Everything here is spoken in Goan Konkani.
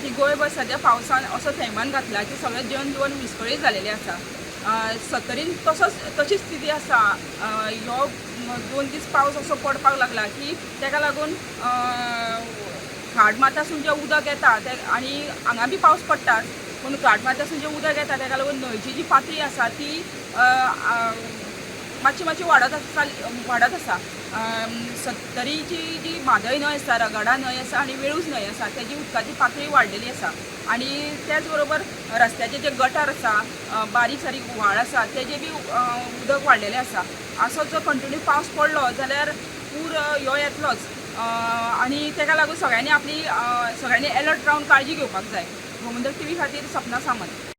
की गोंयभर सद्या पावसान असो थेंबान घातला की सगळें जनजीवन विस्कळीत जालेलें आसा. सत्तरीन तसोच तशीच स्थिती आसा. ह्यो 2 दीस पावस असो पडपाक लागला की तेका लागून घाट माथ्यासून जें उदक येता तें, आनी हांगा बी पावस पडटा पूण घाट माथ्यासून जें उदक येता तेका लागून न्हंयची जी पातळी आसा ती मातशी मातशी वाडत आसा, वाडत आसा. सत्तरीची जी म्हादय न्हंय आसा, रगडा न्हंय आसा आनी वेळूस न्हंय आसा, तेजी उदकाची पातळी वाडलेली आसा. आनी त्याच बरोबर रस्त्याचे जे गटर आसा, बारीक सारीक व्हाळ आसा, तेजे बी उदक वाडलेलें आसा. असो जर कंटिन्यू पावस पडलो जाल्यार पूर ह्यो येतलोच. आनी तेका लागून सगळ्यांनी आपली सगळ्यांनी एलर्ट रावन काळजी घेवपाक जाय. गोमंतक टीव्ही खातीर सपना सामंत.